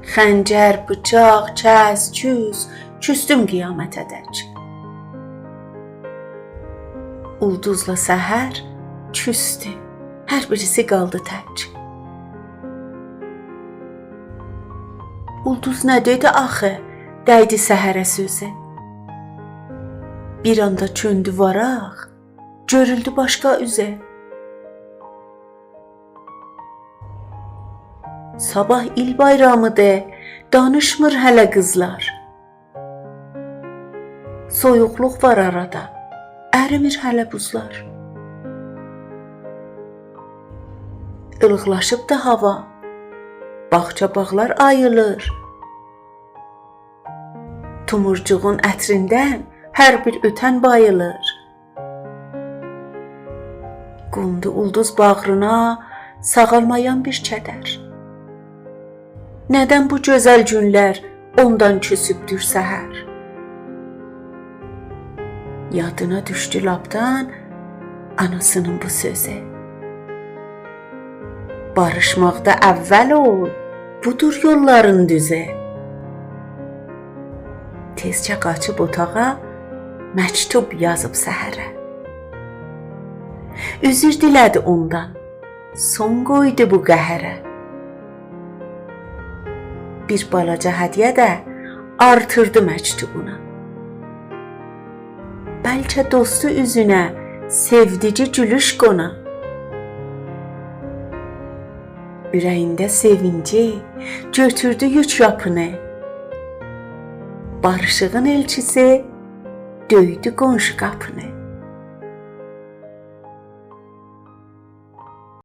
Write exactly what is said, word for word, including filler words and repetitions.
خنجر، بیچاق، کس، کوس، کوسدوم قیامته‌دک. اولدوزلا سحر کوسدو، هر بیریسی قالدی تک. اولدوز نه دئدی آخی، دَیدی سحره سؤزو؟ بیر آندا چؤندو واراق، گؤرولدو باشقا اوزو. صاباح ایل بایرامیدیر، دانیشمیر هله قیزلار. سویوقلوق وار آرادا، اریمیر هله بوزلار. ایلیقلاشیبدی هاوا، باغچا باغلار آییلیر. تومورجوغون عطریندن هر بیر اؤتن باییلیر. قوندو اولدوز باغرینا ساغالمایان بیر کدر. ندن بو گؤزل گونلر اوندان کوسوبدور سحر؟ یادینا دوشدو لاپدان آناسینین بو سؤزو: باریشماقدا اول اول، بودور یوللارین دوزو. تئزجه قاچیب اوتاغا مکتوب یازیب سحره. عذر دیله‌دی اوندان، سون قویدو بو قهره. بیر بالاجا هدیه ده آرتیردی مکتوبونا. بلکه دوستو اوزونه سئودیگی گولوش قونا. اوره‌یینده سئوینجی گؤتوردو یوک یاپینی. باریشیغین ائلچیسی دؤیدو قونشو قاپینی.